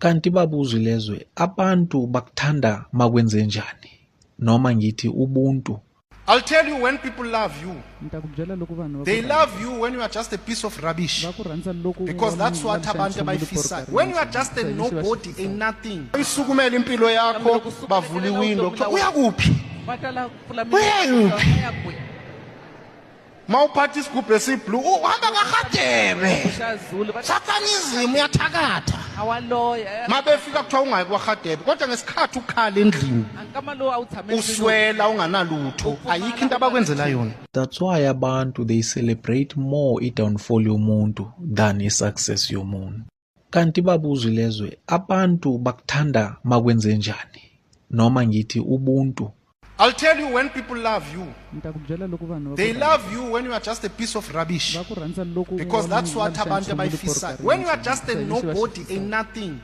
Kanti baba uZwilezwe abantu bakuthanda makwenzenjani noma ngithi ubuntu. I'll tell you when people love you. Ni ta ku byela loko vanhu va They ku love you when you are just a piece of rubbish. Va ku rhandza loko u Because nga that's munhu what la abantu nxanchumu loko u ri abayifisayo. karhi When you are just a Lexi va xi nobody, a fisaka. nothing. Isukumele impilo yakho bavula iwindow kuthiwa uyakuphi? Va tala ku pfula Uyakuphi? ya kwihi? Mawuphatha isigubhu esiblue uhamba kaRhadebe. Xa Zulu va Satanism uyathakatha. a wa loya. Mabefika kuthiwa ungayi kwaRhadebe kodwa ngesikhathi ukhala endlini A nkama lowu a wu tshame uswela unganalutho ayikho into abakwenzela yona. That's why abantu they celebrate more i-downfall yomuntu than i-success yomuntu. Kanti baba uZwilezwe abantu bakuthanda makwenzenjani noma ngithi ubuntu. I'll tell you when people love you. Ni ta ku byela loko vanhu va They ku love you when you are just a piece of rubbish. Va ku rhandza loko u Because nga that's munhu la what abantu nxanchumu loko u ri abayifisayo. karhi When you are just a Lexi va xi nobody, a fisaka. nothing.